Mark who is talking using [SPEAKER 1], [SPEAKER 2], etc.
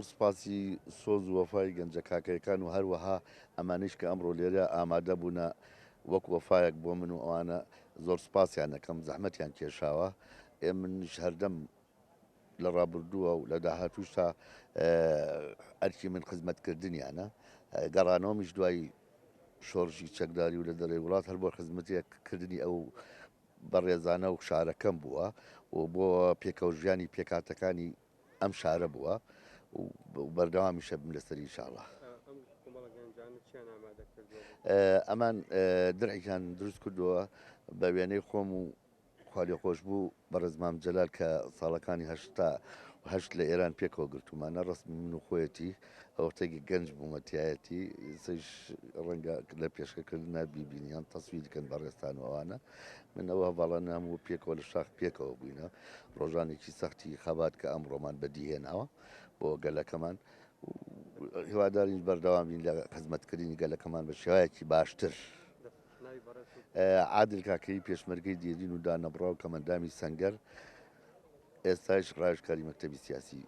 [SPEAKER 1] سوپاسی سۆز و وەفای گەنجە کاکەیەکان و هەروەها ئەمانەیش کە ئەمڕۆ لێرە ئامادە بوونە وەک وەفایەک بۆ من و ئەوانە زۆر سوپاسیان ئەکەم، زەحمەتیان کێشاوە. منیش هەردەم لە ڕابردووە و لە داهاتووشتا ئەرکی من خزمەتکردنیانە. گەڕانەوەمیش دوای شۆڕشی چەکداری و لە دەرەوەی وڵات هەر بۆ خزمەتکردنی ئەو بەڕێزانە و شارەکەم بووە و بۆ پێکەوەژیانی پێکهاتەکانی ئەم شارە بووە و بەردەوامیشە بم لەسەری ان شاء اللە.
[SPEAKER 2] ئەم کۆمەڵە گەنجانە چیان ئامادە کردووە؟
[SPEAKER 1] ئەمان درعێکیان دروست کردووە بە وێنەی خۆم و خوالێخۆشبوو بەڕێز مام جەلال کە ساڵەکانی 88 لە ئێران پێکەوە گرتوومانە، ڕەسمی من و خۆیەتی، ئەو وەختێک گەنج بوومە تیایەتی، ئێستەیش ڕەنگە لە پێشکەکردنا بیبینی یان تەسویری کەن بەڕێزتان و ئەوانە. من ئەو هەڤاڵانە هەموو پێکەوە لە شاخ پێکەوە بووینە، ڕۆژانێکی سەختی خەبات کە ئەمڕۆمان بەدیهێناوە بۆ گەلەکەمان و هیوادارین بەردەوام بین لە خزمەتکردنی گەلەکەمان بە شێوایەکی باشتر. عادل کاکەیی پێشمەرگەی دێرین و دانەبڕاو کەمەندامی سەنگەر، ئێستایش ڕاوێژکاری مەکتەبی سیاسی.